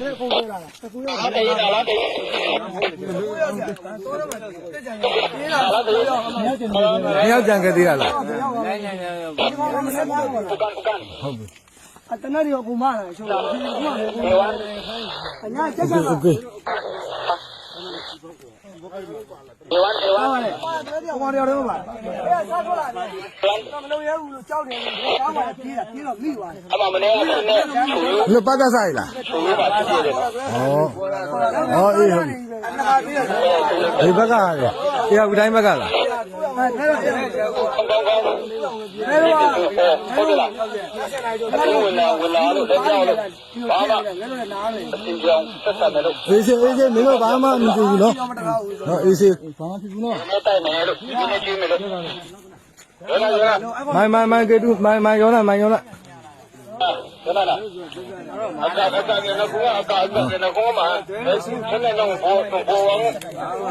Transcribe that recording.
နှစ်ယောက်ကြံခဲ့သေးရလားဟုတ်ပြီ အတနက်ရောကိုမလာချိုးတာဒီကူကအညာချက်ချက် โอเค ဟုတ်ပါတယ်ဟိုကောင်တယောက်တည်းပါအဲ့စားထွက်လာတယ်မလုံးရဲဘူးလို့ကြောက်တယ်ကောင်းပါပြေးတာပြေးတော့မိသွားတယ် အမမနေ့ကနဲ့ လို့ပတ်သက်ဆိုင်လားဩဩအေးဟုတ်ပြီဒီဘက်ကဟာလေတရားဝတိုင်းဘက်ကလား အဲ့ဒါတော့ ကောင်းကောင်းကောင်း အဲ့တော့ ဟုတ်တယ်လားအခုဝင်လာဝင်လာလို့လက်ကြောက်လို့ဘာမှ လဲလို့နားလေ အင်းကြောင်ဆက်ဆက်မယ်လို့ အေးစေအေးစေမင်းတို့ဘာမှမသိဘူးနော်နော်အေးစေဘာမှဖြစ်ဘူးနော် မတိုက်မယ်လို့ဒီနေ့ကျွေးမယ်လို့ရောလာရောလာ မိုင်မိုင်မိုင်ကေတူမိုင်မိုင်ရောလာမိုင်ရောလာ ရောလာအကအကနေကောအကအကနေကောမှာဆက်နေတော့ဘောဘောဝါ။